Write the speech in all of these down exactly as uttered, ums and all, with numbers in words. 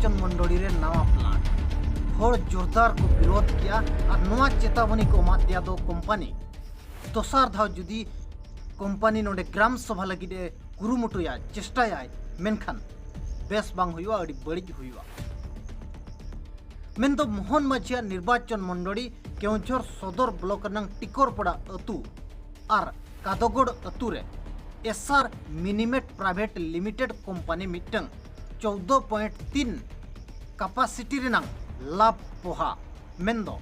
ᱢᱚᱱᱰᱚᱲᱤ ᱨᱮ ᱱᱟᱣᱟ ᱯᱞᱟᱱᱴ᱾ ᱦᱚᱲ ᱡᱳᱨᱫᱟᱨ ᱠᱚ ᱵᱤᱨᱳᱫ ᱠᱮᱜᱼᱟ ᱟᱨ ᱱᱚᱣᱟ ᱪᱮᱛᱟᱵᱚᱱᱤ ᱠᱚ ᱮᱢᱟᱫ ᱫᱮᱭᱟ ᱫᱚ ᱠᱳᱢᱯᱟᱱᱤ᱾ ᱫᱚᱥᱟᱨ ᱫᱷᱟᱣ ᱡᱩᱫᱤ ᱠᱳᱢᱯᱟᱱᱤ ᱱᱚᱰᱮ ᱜᱨᱟᱢ ᱥᱚᱵᱷᱟ ᱞᱟᱹᱜᱤᱫ ᱮ ᱠᱩᱨᱩᱢᱩᱴᱩᱭᱟ, ᱪᱮᱥᱴᱟᱭᱟᱭ, ᱢᱮᱱᱠᱷᱟᱱ ᱵᱮᱥ ᱵᱟᱝ ᱦᱩᱭᱩᱜᱼᱟ, ᱟᱹᱰᱤ ᱵᱟᱹᱲᱤᱡ ᱦᱩᱭᱩᱜᱼᱟ᱾ ᱢᱮᱱᱫᱚ ᱢᱳᱦᱚᱱ ᱢᱟᱹᱡᱷᱤᱭᱟᱜ ᱱᱤᱨᱵᱟᱪᱚᱱ ᱢᱚᱱᱰᱚᱲᱤ ᱠᱮᱣᱡᱷᱚᱨ ᱥᱚᱫᱚᱨ ᱵᱞᱚᱠ ᱨᱮᱱᱟᱝ ᱴᱤᱠᱚᱨᱯᱟᱲᱟ ᱟᱹᱛᱩ ᱟᱨ ᱠᱟᱫᱚᱜᱚᱲ ᱟᱹᱛᱩ ᱨᱮ ᱮᱥᱟᱨ ᱢᱤᱱᱤᱢᱮᱴ ᱯᱨᱟᱭᱵᱷᱮᱴ ᱞᱤᱢᱤᱴᱮᱰ ᱠᱳᱢᱯᱟᱱᱤ ᱢᱤᱫᱴᱟᱝ ᱪᱳᱫᱽᱫᱳ ᱯᱚᱭᱮᱱᱴ ᱛᱤᱱ ᱠᱟᱯᱟᱥᱤᱴᱤ ᱨᱮᱱᱟᱝ ᱞᱟᱵᱷ ᱯᱚᱦᱟ, ᱢᱮᱱᱫᱚ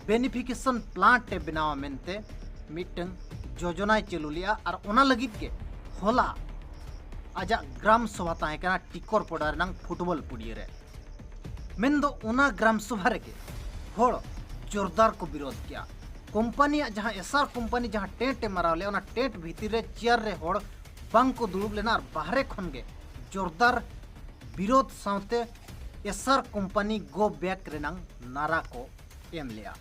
ᱵᱮᱱᱤᱯᱷᱤᱠᱮᱥᱚᱱ ᱯᱞᱟᱱᱴ ᱮ ᱵᱮᱱᱟᱣᱟ ᱢᱮᱱᱛᱮ ᱢᱤᱫᱴᱟᱝ ᱡᱳᱡᱚᱱᱟᱭ ᱪᱟᱹᱞᱩ ᱞᱮᱜᱼᱟ ᱟᱨ ᱚᱱᱟ ᱞᱟᱹᱜᱤᱫ ᱜᱮ ᱦᱚᱞᱟ ᱟᱡᱟᱜ ᱜᱨᱟᱢ ᱥᱚᱵᱷᱟ ᱛᱟᱦᱮᱸ ᱠᱟᱱᱟ ᱴᱤᱠᱚᱨᱯᱟᱲᱟ ᱨᱮᱱᱟᱝ ᱯᱷᱩᱴᱵᱚᱞ ᱯᱩᱲᱤᱭᱟᱹ ᱨᱮ᱾ ᱢᱮᱱᱫᱚ ᱚᱱᱟ ᱜᱨᱟᱢ ᱥᱚᱵᱷᱟ ᱨᱮᱜᱮ ᱦᱚᱲ ᱡᱳᱨᱫᱟᱨ ᱠᱚ ᱵᱤᱨᱳᱫ ᱠᱮᱜᱼᱟ᱾ ᱠᱳᱢᱯᱟᱱᱤᱭᱟᱜ ᱡᱟᱦᱟᱸ ᱮᱥᱟᱨ ᱠᱳᱢᱯᱟᱱᱤ ᱡᱟᱦᱟᱸ ᱴᱮᱱᱴ ᱮ ᱢᱟᱨᱟᱣ ᱞᱮᱜᱼᱟ, ᱚᱱᱟ ᱴᱮᱱᱴ ᱵᱷᱤᱛᱤᱨ ᱨᱮ ᱪᱮᱭᱟᱨ ᱨᱮ ᱦᱚᱲ ᱵᱟᱝ ᱠᱚ ᱫᱩᱲᱩᱵ ᱞᱮᱱᱟ ᱟᱨ ᱵᱟᱦᱨᱮ ᱠᱷᱚᱱ ᱜᱮ ᱡᱳᱨᱫᱟᱨ ᱵᱤᱨᱳᱫ ᱥᱟᱶᱛᱮ ᱮᱥᱟᱨ ᱠᱳᱢᱯᱟᱱᱤ ᱜᱳ ᱵᱮᱠ ᱨᱮᱱᱟᱝ ᱱᱟᱨᱟ ᱠᱚ ᱮᱢ ᱞᱮᱜᱼᱟ᱾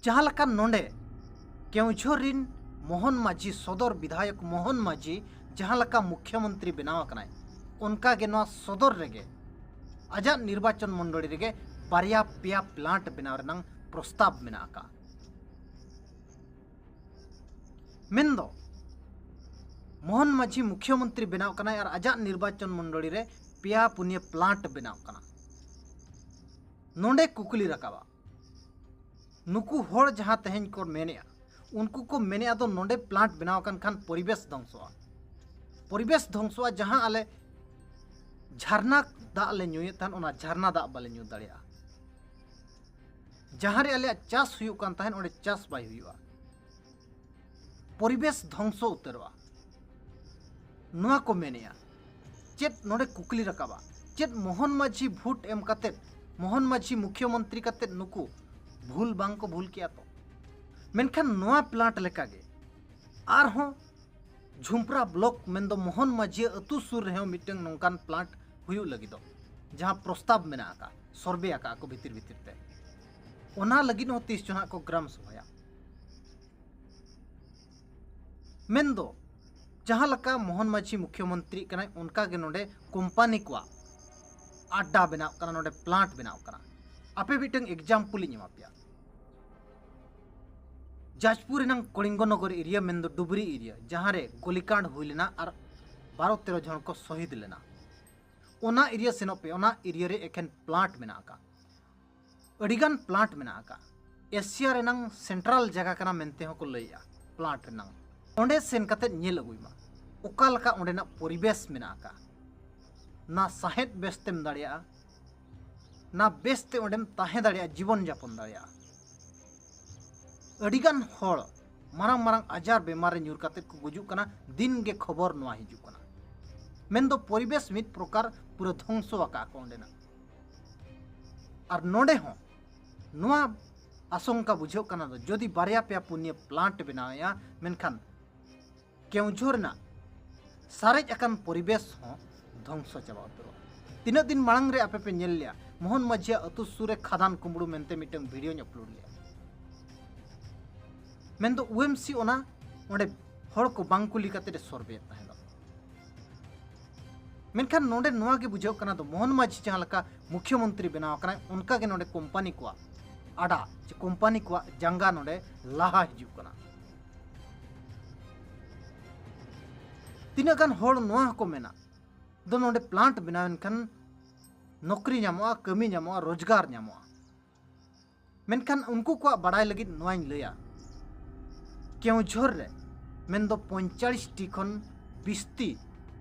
ᱡᱟᱦᱟᱸ ᱞᱮᱠᱟ ᱱᱚᱰᱮ ᱠᱮᱣᱡᱷᱚᱨ ᱨᱤᱱ ᱢᱳᱦᱚᱱ ᱢᱟᱹᱡᱷᱤ, ᱥᱚᱫᱚᱨ ᱵᱤᱫᱷᱟᱭᱚᱠ ᱢᱳᱦᱚᱱ ᱢᱟᱹᱡᱷᱤ ᱡᱟᱦᱟᱸ ᱞᱮᱠᱟ ᱢᱩᱠᱷᱭᱚᱢᱚᱱᱛᱨᱤ ᱵᱮᱱᱟᱣ ᱟᱠᱟᱱᱟᱭ, ᱚᱱᱠᱟ ᱜᱮ ᱱᱚᱣᱟ ᱥᱚᱫᱚᱨ ᱨᱮᱜᱮ ᱟᱡᱟᱜ ᱱᱤᱨᱵᱟᱪᱚᱱ ᱢᱚᱱᱰᱚᱞᱤ ᱨᱮᱜᱮ ᱵᱟᱨᱭᱟ ᱯᱮᱭᱟ ᱯᱞᱟᱱᱴ ᱵᱮᱱᱟᱣ ᱨᱮᱱᱟᱝ ᱯᱨᱚᱥᱛᱟᱵ ᱢᱮᱱᱟᱜ ᱟᱠᱟᱫᱼᱟ᱾ ᱢᱮᱱᱫᱚ ᱢᱳᱦᱚᱱ ᱢᱟᱹᱡᱷᱤ ᱢᱩᱠᱷᱭᱚᱢᱚᱱᱛᱨᱤ ᱵᱮᱱᱟᱣ ᱠᱟᱱᱟᱭ ᱟᱨ ᱟᱡᱟᱜ ᱱᱤᱨᱵᱟᱪᱚᱱ ᱢᱚᱱᱰᱚᱞᱤ ᱨᱮ ᱯᱮᱭᱟ ᱯᱩᱱᱭᱟᱹ ᱯᱞᱟᱱᱴ ᱵᱮᱱᱟᱣ ᱠᱟᱱᱟ᱾ ᱱᱚᱰᱮ ᱠᱩᱠᱞᱤ ᱨᱟᱠᱟᱵᱼᱟ, ᱱᱩᱠᱩ ᱦᱚᱲ ᱡᱟᱦᱟᱸ ᱛᱮᱦᱮᱧ ᱠᱚ ᱢᱮᱱᱮᱜᱼᱟ, ᱩᱱᱠᱩ ᱠᱚ ᱢᱮᱱᱮᱜᱼᱟ ᱫᱚ ᱱᱚᱰᱮ ᱯᱞᱟᱱᱴ ᱵᱮᱱᱟᱣ ᱟᱠᱟᱱ ᱠᱷᱟᱱ ᱯᱚᱨᱤᱵᱮᱥ ᱫᱷᱚᱝᱥᱚᱜᱼᱟ᱾ ᱯᱚᱨᱤᱵᱮᱥ ᱫᱷᱚᱝᱥᱚᱜᱼᱟ, ᱡᱟᱦᱟᱸ ᱟᱞᱮ ᱡᱷᱟᱨᱱᱟ ᱫᱟᱜ ᱞᱮ ᱧᱩᱭᱮᱫ ᱛᱟᱦᱮᱱ, ᱚᱱᱟ ᱡᱷᱟᱨᱱᱟ ᱫᱟᱜ ᱵᱟᱞᱮ ᱧᱩ ᱫᱟᱲᱮᱭᱟᱜᱼᱟ᱾ ᱡᱟᱦᱟᱸ ᱨᱮ ᱟᱞᱮᱭᱟᱜ ᱪᱟᱥ ᱦᱩᱭᱩᱜ ᱠᱟᱱ ᱛᱟᱦᱮᱸᱫ, ᱚᱸᱰᱮ ᱪᱟᱥ ᱵᱟᱭ ᱦᱩᱭᱩᱜᱼᱟ᱾ ᱯᱚᱨᱤᱵᱮᱥ ᱫᱷᱚᱝᱥᱚ ᱩᱛᱟᱹᱨᱚᱜᱼᱟ, ᱱᱚᱣᱟ ᱠᱚ ᱢᱮᱱᱮᱜᱼᱟ᱾ ᱪᱮᱫ ᱱᱚᱰᱮ ᱠᱩᱠᱞᱤ ᱨᱟᱠᱟᱵᱼᱟ, ᱪᱮᱫ ᱢᱳᱦᱚᱱ ᱢᱟᱹᱡᱷᱤ ᱵᱷᱳᱴ ᱮᱢ ᱠᱟᱛᱮᱫ, ᱢᱳᱦᱚᱱ ᱢᱟᱹᱡᱷᱤ ᱢᱩᱠᱷᱭᱚᱢᱚᱱᱛᱨᱤ ᱠᱟᱛᱮᱫ ᱱᱩᱠᱩ ᱵᱷᱩᱞ ᱵᱟᱝ ᱠᱚ ᱵᱷᱩᱞ ᱠᱮᱜᱼᱟ ᱛᱚ? ᱢᱮᱱᱠᱷᱟᱱ ᱱᱚᱣᱟ ᱯᱞᱟᱱᱴ ᱞᱮᱠᱟᱜᱮ ᱟᱨᱦᱚᱸ ᱡᱷᱩᱢᱯᱨᱟ ᱵᱞᱚᱠ ᱢᱮᱱᱫᱚ ᱢᱳᱦᱚᱱ ᱢᱟᱹᱡᱷᱤᱭᱟᱜ ᱟᱹᱛᱩ ᱥᱩᱨ ᱨᱮᱦᱚᱸ ᱢᱤᱫᱴᱟᱝ ᱱᱚᱝᱠᱟᱱ ᱯᱞᱟᱱᱴ ᱦᱩᱭᱩᱜ ᱞᱟᱹᱜᱤᱫᱚᱜ, ᱡᱟᱦᱟᱸ ᱯᱨᱚᱥᱛᱟᱵ ᱢᱮᱱᱟᱜ ᱟᱠᱟᱫ, ᱥᱚᱨᱵᱷᱮ ᱟᱠᱟᱫ ᱠᱚ ᱵᱷᱤᱛᱤᱨ ᱵᱷᱤᱛᱤᱨ ᱛᱮ, ᱚᱱᱟ ᱞᱟᱹᱜᱤᱫ ᱦᱚᱸ ᱛᱤᱥ ᱪᱚ ᱱᱟᱦᱟᱜ ᱠᱚ ᱜᱨᱟᱢ ᱥᱚᱵᱷᱟᱭᱟ᱾ ᱢᱮᱱᱫᱚ ᱡᱟᱦᱟᱸ ᱞᱮᱠᱟ ᱢᱳᱦᱚᱱ ᱢᱟᱹᱡᱷᱤ ᱢᱩᱠᱷᱭᱚᱢᱚᱱᱛᱨᱤ ᱠᱟᱱᱟᱭ, ᱚᱱᱠᱟ ᱜᱮ ᱱᱚᱰᱮ ᱠᱳᱢᱯᱟᱱᱤ ᱠᱚᱣᱟᱜ ᱟᱰᱰᱟ ᱵᱮᱱᱟᱣ ᱠᱟᱱᱟ, ᱱᱚᱰᱮ ᱯᱞᱟᱱᱴ ᱵᱮᱱᱟᱣ ᱠᱟᱱᱟ᱾ ᱟᱯᱮ ᱢᱤᱫᱴᱟᱝ ᱮᱠᱡᱟᱢᱯᱚᱞ ᱤᱧ ᱮᱢᱟ ᱯᱮᱭᱟ᱾ ᱡᱟᱡᱽᱯᱩᱨ ᱨᱮᱱᱟᱝ ᱠᱚᱞᱤᱝᱜᱚ ᱱᱚᱜᱚᱨ ᱮᱨᱤᱭᱟ, ᱢᱮᱱᱫᱚ ᱰᱩᱵᱽᱨᱤ ᱮᱨᱤᱭᱟ, ᱡᱟᱦᱟᱸ ᱨᱮ ᱜᱩᱞᱤᱠᱟᱸᱰ ᱦᱩᱭ ᱞᱮᱱᱟ ᱟᱨ ᱵᱟᱨᱚ ᱛᱮᱨᱚ ᱡᱚᱱ ᱠᱚ ᱥᱚᱦᱤᱫ ᱞᱮᱱᱟ, ᱚᱱᱟ ᱮᱨᱤᱭᱟ ᱥᱮᱱᱚᱜ ᱯᱮ᱾ ᱚᱱᱟ ᱮᱨᱤᱭᱟ ᱨᱮ ᱮᱠᱷᱮᱱ ᱯᱞᱟᱱᱴ ᱢᱮᱱᱟᱜ ᱟᱠᱟᱫ, ᱟᱹᱰᱤᱜᱟᱱ ᱯᱞᱟᱱᱴ ᱢᱮᱱᱟᱜ ᱟᱠᱟᱫ᱾ ᱮᱥᱤᱭᱟ ᱨᱮᱱᱟᱝ ᱥᱮᱱᱴᱨᱟᱞ ᱡᱟᱭᱜᱟ ᱠᱟᱱᱟ ᱢᱮᱱᱛᱮ ᱦᱚᱸᱠᱚ ᱞᱟᱹᱭᱮᱜᱼᱟ ᱯᱞᱟᱱᱴ ᱨᱮᱱᱟᱝ᱾ ᱚᱸᱰᱮ ᱥᱮᱱ ᱠᱟᱛᱮ ᱧᱮᱞ ᱟᱹᱜᱩᱭ ᱢᱟ ᱚᱠᱟ ᱞᱮᱠᱟ ᱚᱸᱰᱮᱱᱟᱜ ᱯᱚᱨᱤᱵᱮᱥ ᱢᱮᱱᱟᱜ ᱟᱠᱟᱫ᱾ ᱱᱟ ᱥᱟᱦᱮᱫ ᱵᱮᱥ ᱛᱮᱢ ᱫᱟᱲᱮᱭᱟᱜᱼᱟ, ᱱᱟ ᱵᱮᱥ ᱛᱮ ᱚᱸᱰᱮᱢ ᱛᱟᱦᱮᱸ ᱫᱟᱲᱮᱭᱟᱜᱼᱟ, ᱡᱤᱵᱚᱱ ᱡᱟᱯᱚᱱ ᱫᱟᱲᱮᱭᱟᱜᱼᱟ᱾ ᱟᱹᱰᱤᱜᱟᱱ ᱦᱚᱲ ᱢᱟᱨᱟᱝ ᱢᱟᱨᱟᱝ ᱟᱡᱟᱨ ᱵᱮᱢᱟᱨ ᱨᱮ ᱧᱩᱨ ᱠᱟᱛᱮ ᱠᱚ ᱜᱩᱡᱩᱜ ᱠᱟᱱᱟ, ᱫᱤᱱ ᱜᱮ ᱠᱷᱚᱵᱚᱨ ᱱᱚᱣᱟ ᱦᱤᱡᱩᱜ ᱠᱟᱱᱟ᱾ ᱢᱮᱱᱫᱚ ᱯᱚᱨᱤᱵᱮᱥ ᱢᱤᱫ ᱯᱨᱚᱠᱟᱨ ᱯᱩᱨᱟᱹ ᱫᱷᱚᱝᱥᱚ ᱟᱠᱟᱫ ᱠᱚ ᱚᱸᱰᱮᱱᱟᱜ᱾ ᱟᱨ ᱱᱚᱰᱮ ᱦᱚᱸ ᱱᱚᱣᱟ ᱟᱥᱚᱝᱠᱟ ᱵᱩᱡᱷᱟᱹᱜ ᱠᱟᱱᱟ ᱫᱚ, ᱡᱩᱫᱤ ᱵᱟᱨᱭᱟ ᱯᱮᱭᱟ ᱯᱩᱱᱭᱟᱹ ᱯᱞᱟᱱᱴ ᱵᱮᱱᱟᱣᱮᱜᱼᱟ, ᱢᱮᱱᱠᱷᱟᱱ ᱠᱮᱣᱡᱷᱳᱨ ᱨᱮᱱᱟᱜ ᱥᱟᱨᱮᱡ ᱟᱠᱟᱱ ᱯᱚᱨᱤᱵᱮᱥ ᱦᱚᱸ ᱫᱷᱚᱝᱥᱚ ᱪᱟᱵᱟ ᱩᱛᱟᱹᱨᱚᱜᱼᱟ᱾ ᱛᱤᱱᱟᱹᱜ ᱫᱤᱱ ᱢᱟᱲᱟᱝ ᱨᱮ ᱟᱯᱮ ᱯᱮ ᱧᱮᱞ ᱞᱮᱜᱼᱟ, ᱢᱳᱦᱚᱱ ᱢᱟᱹᱡᱷᱤᱭᱟᱜ ᱟᱹᱛᱩ ᱥᱩᱨ ᱨᱮ ᱠᱷᱟᱫᱟᱱ ᱠᱩᱢᱵᱽᱲᱩ ᱢᱮᱱᱛᱮ ᱢᱤᱫᱴᱟᱝ ᱵᱷᱤᱰᱤᱭᱳᱧ ᱟᱯᱞᱳᱰ ᱞᱮᱜᱼᱟ᱾ ᱢᱮᱱᱫᱚ ᱳᱭᱮᱢᱥᱤ ᱚᱱᱟ ᱚᱸᱰᱮ ᱦᱚᱲ ᱠᱚ ᱵᱟᱝ ᱠᱩᱞᱤ ᱠᱟᱛᱮ ᱮ ᱥᱚᱨᱵᱷᱮᱭᱮᱫ ᱛᱟᱦᱮᱸ ᱫᱚ᱾ ᱢᱮᱱᱠᱷᱟᱱ ᱱᱚᱰᱮ ᱱᱚᱣᱟ ᱜᱮ ᱵᱩᱡᱷᱟᱹᱜ ᱠᱟᱱᱟ ᱫᱚ, ᱢᱳᱦᱚᱱ ᱢᱟᱹᱡᱷᱤ ᱡᱟᱦᱟᱸ ᱞᱮᱠᱟ ᱢᱩᱠᱷᱭᱚᱢᱚᱱᱛᱨᱤ ᱵᱮᱱᱟᱣ ᱟᱠᱟᱱᱟᱭ, ᱚᱱᱠᱟ ᱜᱮ ᱱᱚᱰᱮ ᱠᱳᱢᱯᱟᱱᱤ ᱠᱚᱣᱟᱜ ᱟᱰᱟ ᱪᱮ ᱠᱳᱢᱯᱟᱱᱤ ᱠᱚᱣᱟᱜ ᱡᱟᱸᱜᱟ ᱱᱚᱰᱮ ᱞᱟᱦᱟ ᱦᱤᱡᱩᱜ ᱠᱟᱱᱟ᱾ ᱛᱤᱱᱟᱹᱜ ᱜᱟᱱ ᱦᱚᱲ ᱱᱚᱣᱟ ᱦᱚᱸᱠᱚ ᱢᱮᱱᱟ ᱫᱚ, ᱱᱚᱰᱮ ᱯᱞᱟᱱᱴ ᱵᱮᱱᱟᱣ ᱮᱱᱠᱷᱟᱱ ᱱᱚᱠᱨᱤ ᱧᱟᱢᱚᱜᱼᱟ, ᱠᱟᱹᱢᱤ ᱧᱟᱢᱚᱜᱼᱟ, ᱨᱳᱡᱽᱜᱟᱨ ᱧᱟᱢᱚᱜᱼᱟ᱾ ᱢᱮᱱᱠᱷᱟᱱ ᱩᱱᱠᱩ ᱠᱚᱣᱟᱜ ᱵᱟᱲᱟᱭ ᱞᱟᱹᱜᱤᱫ ᱱᱚᱣᱟᱧ ᱞᱟᱹᱭᱟ, ᱠᱮᱣᱡᱷᱳᱨ ᱨᱮ ᱢᱮᱱᱫᱚ ᱯᱚᱧᱪᱟᱲᱤᱥ ᱴᱤ ᱠᱷᱚᱱ ᱵᱤᱥᱛᱤ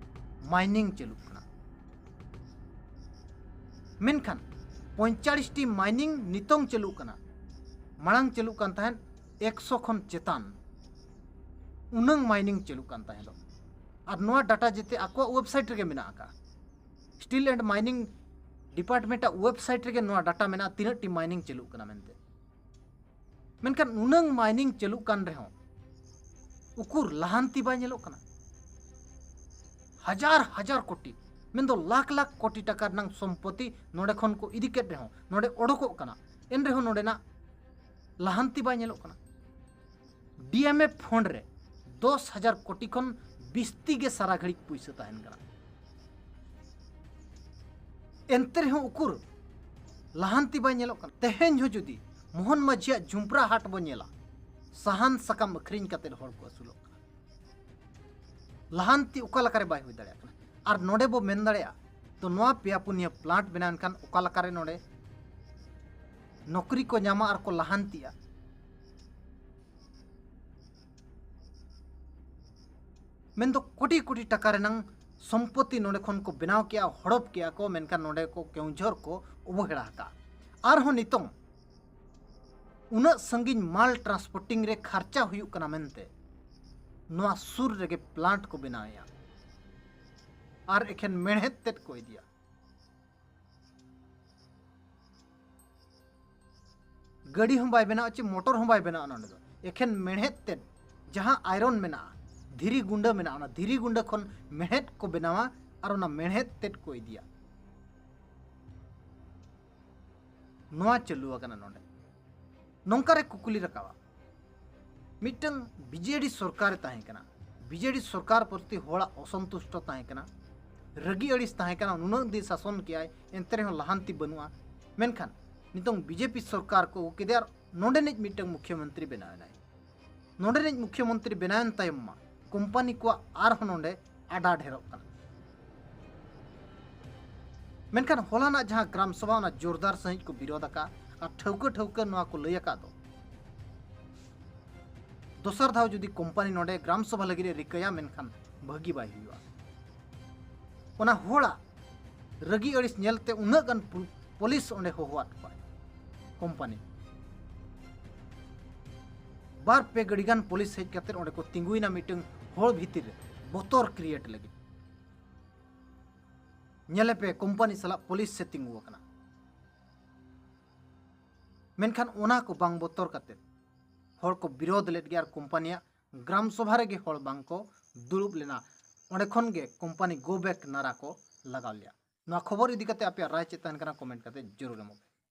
ᱢᱟᱭᱱᱤᱝ ᱪᱟᱹᱞᱩᱜ ᱠᱟᱱᱟ᱾ ᱢᱮᱱᱠᱷᱟᱱ ᱯᱚᱧᱪᱟᱲᱤᱥ ᱴᱤ ᱢᱟᱭᱱᱤᱝ ᱱᱤᱛᱚᱝ ᱪᱟᱹᱞᱩᱜ ᱠᱟᱱᱟ, ᱢᱟᱲᱟᱝ ᱪᱟᱹᱞᱩᱜ ᱠᱟᱱ ᱛᱟᱦᱮᱸᱫ ᱮᱠᱥᱚ ᱠᱷᱚᱱ ᱪᱮᱛᱟᱱ, ᱩᱱᱟᱹᱝ ᱢᱟᱭᱱᱤᱝ ᱪᱟᱹᱞᱩᱜ ᱠᱟᱱ ᱛᱟᱦᱮᱸᱫᱚᱜ᱾ ᱟᱨ ᱱᱚᱣᱟ ᱰᱟᱴᱟ ᱡᱮᱛᱮ ᱟᱠᱚᱣᱟᱜ ᱳᱭᱮᱵᱽᱥᱟᱭᱤᱴ ᱨᱮᱜᱮ ᱢᱮᱱᱟᱜ ᱟᱠᱟᱫᱼᱟ᱾ Steel and Mining Department ᱟᱜ website ᱨᱮᱜᱮ ᱱᱚᱣᱟ data ᱢᱮᱱᱟᱜᱼᱟ, ᱛᱤᱱᱟᱹᱜ ᱴᱤ mining ᱪᱟᱹᱞᱩᱜ ᱠᱟᱱᱟ ᱢᱮᱱᱛᱮ᱾ ᱢᱮᱱᱠᱷᱟᱱ ᱱᱩᱱᱟᱹᱝ mining ᱪᱟᱹᱞᱩᱜ ᱠᱟᱱ ᱨᱮᱦᱚᱸ ᱩᱠᱩᱨ ᱞᱟᱦᱟᱱᱛᱤ ᱵᱟᱭ ᱧᱮᱞᱚᱜ ᱠᱟᱱᱟ᱾ ᱦᱟᱡᱟᱨ ᱦᱟᱡᱟᱨ ᱠᱳᱴᱤ, ᱢᱮᱱᱫᱚ ᱞᱟᱠᱷ ᱞᱟᱠᱷ ᱠᱳᱴᱤ ᱴᱟᱠᱟ ᱨᱮᱱᱟᱜ ᱥᱚᱢᱯᱚᱛᱤ ᱱᱚᱰᱮ ᱠᱷᱚᱱ ᱠᱚ ᱤᱫᱤ ᱠᱮᱫ ᱨᱮᱦᱚᱸ, ᱱᱚᱰᱮ ᱚᱰᱚᱠᱚᱜ ᱠᱟᱱᱟ, ᱮᱱ ᱨᱮᱦᱚᱸ ᱱᱚᱰᱮᱱᱟᱜ ᱞᱟᱦᱟᱱᱛᱤ ᱵᱟᱭ ᱧᱮᱞᱚᱜ ᱠᱟᱱᱟ᱾ D M F fund ᱨᱮ ᱫᱚᱥ ᱦᱟᱡᱟᱨ ᱠᱳᱴᱤ ᱠᱷᱚᱱ ᱵᱤᱥᱛᱤ ᱜᱮ ᱥᱟᱨᱟ ᱜᱷᱟᱹᱲᱤᱡ ᱯᱩᱭᱥᱟᱹ ᱛᱟᱦᱮᱱ ᱠᱟᱱᱟ᱾ ᱮᱱᱛᱮ ᱨᱮᱦᱚᱸ ᱩᱠᱩᱨ ᱞᱟᱦᱟᱱᱛᱤ ᱵᱟᱭ ᱧᱮᱞᱚᱜ ᱠᱟᱱᱟ᱾ ᱛᱮᱦᱮᱧ ᱦᱚᱸ ᱡᱩᱫᱤ ᱢᱳᱦᱚᱱ ᱢᱟᱹᱡᱷᱤᱭᱟᱜ ᱡᱷᱩᱢᱯᱨᱟ ᱦᱟᱴ ᱵᱚ ᱧᱮᱞᱟ, ᱥᱟᱦᱟᱱ ᱥᱟᱠᱟᱢ ᱟᱹᱠᱷᱨᱤᱧ ᱠᱟᱛᱮ ᱦᱚᱲ ᱠᱚ ᱟᱹᱥᱩᱞᱚᱜ ᱠᱟᱱᱟ᱾ ᱞᱟᱦᱟᱱᱛᱤ ᱚᱠᱟ ᱞᱮᱠᱟᱨᱮ ᱵᱟᱭ ᱦᱩᱭ ᱫᱟᱲᱮᱭᱟᱜ ᱠᱟᱱᱟ? ᱟᱨ ᱱᱚᱰᱮ ᱵᱚ ᱢᱮᱱ ᱫᱟᱲᱮᱭᱟᱜᱼᱟ, ᱛᱚ ᱱᱚᱣᱟ ᱯᱮᱭᱟ ᱯᱩᱱᱭᱟᱹ plant ᱵᱮᱱᱟᱣ ᱮᱱᱠᱷᱟᱱ ᱚᱠᱟ ᱞᱮᱠᱟᱨᱮ ᱱᱚᱰᱮ ᱱᱚᱠᱨᱤ ᱠᱚ ᱧᱟᱢᱟ ᱟᱨ ᱠᱚ ᱞᱟᱦᱟᱱᱛᱤᱜᱼᱟ? ᱢᱮᱱᱫᱚ ᱠᱳᱴᱤ ᱠᱳᱴᱤ ᱴᱟᱠᱟ ᱨᱮᱱᱟᱝ ᱥᱚᱢᱯᱚᱛᱤ ᱱᱚᱰᱮ ᱠᱷᱚᱱ ᱠᱚ ᱵᱮᱱᱟᱣ ᱠᱮᱜᱼᱟ, ᱦᱚᱲᱚᱯ ᱠᱮᱜᱼᱟ ᱠᱚ, ᱢᱮᱱᱠᱷᱟᱱ ᱱᱚᱰᱮ ᱠᱚ ᱠᱮᱣᱡᱷᱚᱨ ᱠᱚ ᱚᱵᱚᱦᱮᱲᱟ ᱟᱠᱟᱫᱼᱟ᱾ ᱟᱨᱦᱚᱸ ᱱᱤᱛᱚᱝ ᱩᱱᱟᱹᱜ ᱥᱟᱺᱜᱤᱧ ᱢᱟᱞ transporting ᱨᱮ ᱠᱷᱟᱨᱪᱟ ᱦᱩᱭᱩᱜ ᱠᱟᱱᱟ ᱢᱮᱱᱛᱮ ᱱᱚᱣᱟ ᱥᱩᱨ ᱨᱮᱜᱮ plant ᱠᱚ ᱵᱮᱱᱟᱣᱮᱜᱼᱟ ᱟᱨ ᱮᱠᱷᱮᱱ ᱢᱮᱬᱦᱮᱫ ᱛᱮᱫ ᱠᱚ ᱤᱫᱤᱭᱟ᱾ ᱜᱟᱹᱰᱤ ᱦᱚᱸ ᱵᱟᱭ ᱵᱮᱱᱟᱣᱟ, ᱪᱮ ᱢᱚᱴᱚᱨ ᱦᱚᱸ ᱵᱟᱭ ᱵᱮᱱᱟᱣᱟ ᱱᱚᱰᱮ ᱫᱚ᱾ ᱮᱠᱷᱮᱱ ᱢᱮᱬᱦᱮᱫ ᱛᱮᱫ, ᱡᱟᱦᱟᱸ iron ᱢᱮᱱᱟᱜᱼᱟ, ᱫᱷᱤᱨᱤ ᱜᱩᱸᱰᱟᱹ ᱢᱮᱱᱟᱜᱼᱟ, ᱚᱱᱟ ᱫᱷᱤᱨᱤ ᱜᱩᱸᱰᱟᱹ ᱠᱷᱚᱱ ᱢᱮᱬᱦᱮᱫ ᱠᱚ ᱵᱮᱱᱟᱣᱟ ᱟᱨ ᱚᱱᱟ ᱢᱮᱬᱦᱮᱫ ᱛᱮᱫ ᱠᱚ ᱤᱫᱤᱭᱟ᱾ ᱱᱚᱣᱟ ᱪᱟᱹᱞᱩ ᱟᱠᱟᱱᱟ ᱱᱚᱰᱮ᱾ ᱱᱚᱝᱠᱟ ᱨᱮ ᱠᱩᱠᱞᱤ ᱨᱟᱠᱟᱵᱼᱟ, ᱢᱤᱫᱴᱟᱝ B J D ᱥᱚᱨᱠᱟᱨᱮ ᱛᱟᱦᱮᱸ ᱠᱟᱱᱟ, B J D ᱥᱚᱨᱠᱟᱨ ᱯᱨᱚᱛᱤ ᱦᱚᱲᱟᱜ ᱚᱥᱚᱱᱛᱩᱥᱴᱚ ᱛᱟᱦᱮᱸ ᱠᱟᱱᱟ, ᱨᱟᱹᱜᱤ ᱟᱹᱲᱤᱥ ᱛᱟᱦᱮᱸ ᱠᱟᱱᱟ, ᱱᱩᱱᱟᱹᱜ ᱫᱤᱱ ᱥᱟᱥᱚᱱ ᱠᱮᱜᱼᱟᱭ, ᱮᱱᱛᱮ ᱨᱮᱦᱚᱸ ᱞᱟᱦᱟᱱᱛᱤ ᱵᱟᱹᱱᱩᱜᱼᱟ᱾ ᱢᱮᱱᱠᱷᱟᱱ ᱱᱤᱛᱚᱝ B J P ᱥᱚᱨᱠᱟᱨ ᱠᱚ ᱟᱹᱜᱩ ᱠᱮᱫᱮᱭᱟ ᱟᱨ ᱱᱚᱰᱮᱱᱤᱡ ᱢᱤᱫᱴᱟᱝ ᱢᱩᱠᱷᱭᱚᱢᱚᱱᱛᱨᱤ ᱵᱮᱱᱟᱣ ᱮᱱᱟᱭ᱾ ᱱᱚᱰᱮᱱᱤᱡ ᱢᱩᱠᱷᱭᱚᱢᱚᱱᱛᱨᱤ ᱵᱮᱱᱟᱣᱮᱱ ᱛᱟᱭᱚᱢ ᱢᱟ ᱠᱳᱢᱯᱟᱱᱤ ᱠᱚᱣᱟᱜ ᱟᱨᱦᱚᱸ ᱱᱚᱰᱮ ᱟᱰᱟ ᱰᱷᱮᱨᱚᱜ ᱠᱟᱱᱟ᱾ ᱢᱮᱱᱠᱷᱟᱱ ᱦᱚᱞᱟᱱᱟᱜ ᱡᱟᱦᱟᱸ ᱜᱨᱟᱢ ᱥᱚᱵᱷᱟ, ᱚᱱᱟ ᱡᱳᱨᱫᱟᱨ ᱥᱟᱺᱦᱤᱡ ᱠᱚ ᱵᱤᱨᱳᱫ ᱟᱠᱟᱫ ᱟᱨ ᱴᱷᱟᱹᱣᱠᱟᱹ ᱴᱷᱟᱹᱣᱠᱟᱹ ᱱᱚᱣᱟ ᱠᱚ ᱞᱟᱹᱭ ᱟᱠᱟᱫ ᱫᱚ, ᱫᱚᱥᱟᱨ ᱫᱷᱟᱣ ᱡᱩᱫᱤ ᱠᱳᱢᱯᱟᱱᱤ ᱱᱚᱰᱮ ᱜᱨᱟᱢ ᱥᱚᱵᱷᱟ ᱞᱟᱹᱜᱤᱫ ᱮ ᱨᱤᱠᱟᱹᱭᱟ, ᱢᱮᱱᱠᱷᱟᱱ ᱵᱷᱟᱹᱜᱤ ᱵᱟᱭ ᱦᱩᱭᱩᱜᱼᱟ᱾ ᱚᱱᱟ ᱦᱚᱲᱟᱜ ᱨᱟᱹᱜᱤ ᱟᱹᱲᱤᱥ ᱧᱮᱞᱛᱮ ᱩᱱᱟᱹᱜ ᱜᱟᱱ ᱯᱩ-, ᱯᱩᱞᱤᱥ ᱚᱸᱰᱮ ᱦᱚᱦᱚᱣᱟᱫ ᱠᱚᱣᱟᱭ ᱠᱳᱢᱯᱟᱱᱤ᱾ ᱵᱟᱨ ᱯᱮ ᱜᱟᱹᱰᱤ ᱜᱟᱱ ᱯᱩᱞᱤᱥ ᱦᱮᱡ ᱠᱟᱛᱮ ᱚᱸᱰᱮ ᱠᱚ ᱛᱤᱸᱜᱩᱭᱮᱱᱟ ᱢᱤᱫᱴᱟᱝ ᱦᱚᱲ ᱵᱷᱤᱛᱤᱨ ᱨᱮ ᱵᱚᱛᱚᱨ create ᱞᱟᱹᱜᱤᱫ᱾ ᱧᱮᱞᱮᱯᱮ, ᱠᱳᱢᱯᱟᱱᱤ ᱥᱟᱞᱟᱜ ᱯᱩᱞᱤᱥ ᱮ ᱛᱤᱸᱜᱩ ᱟᱠᱟᱱᱟ᱾ ᱢᱮᱱᱠᱷᱟᱱ ᱚᱱᱟ ᱠᱚ ᱵᱟᱝ ᱵᱚᱛᱚᱨ ᱠᱟᱛᱮ ᱦᱚᱲ ᱠᱚ ᱵᱤᱨᱳᱫᱷ ᱞᱮᱫ ᱜᱮᱭᱟ ᱟᱨ ᱠᱳᱢᱯᱟᱱᱤᱭᱟᱜ ᱜᱨᱟᱢ ᱥᱚᱵᱷᱟ ᱨᱮᱜᱮ ᱦᱚᱲ ᱵᱟᱝ ᱠᱚ ᱫᱩᱲᱩᱵ ᱞᱮᱱᱟ᱾ ᱚᱸᱰᱮ ᱠᱷᱚᱱ ᱜᱮ ᱠᱳᱢᱯᱟᱱᱤ ᱜᱳ ᱵᱮᱠ ᱱᱟᱨᱟ ᱠᱚ ᱞᱟᱜᱟᱣ ᱞᱮᱭᱟ᱾ ᱱᱚᱣᱟ ᱠᱷᱚᱵᱚᱨ ᱤᱫᱤ ᱠᱟᱛᱮ ᱟᱯᱮᱭᱟᱜ ᱨᱟᱭ ᱪᱮᱫ ᱛᱟᱦᱮᱱ ᱠᱟᱱᱟ, ᱠᱚᱢᱮᱱᱴ ᱠᱟᱛᱮ ᱡᱟᱹᱨᱩᱲ ᱮᱢᱚᱜ ᱯᱮ᱾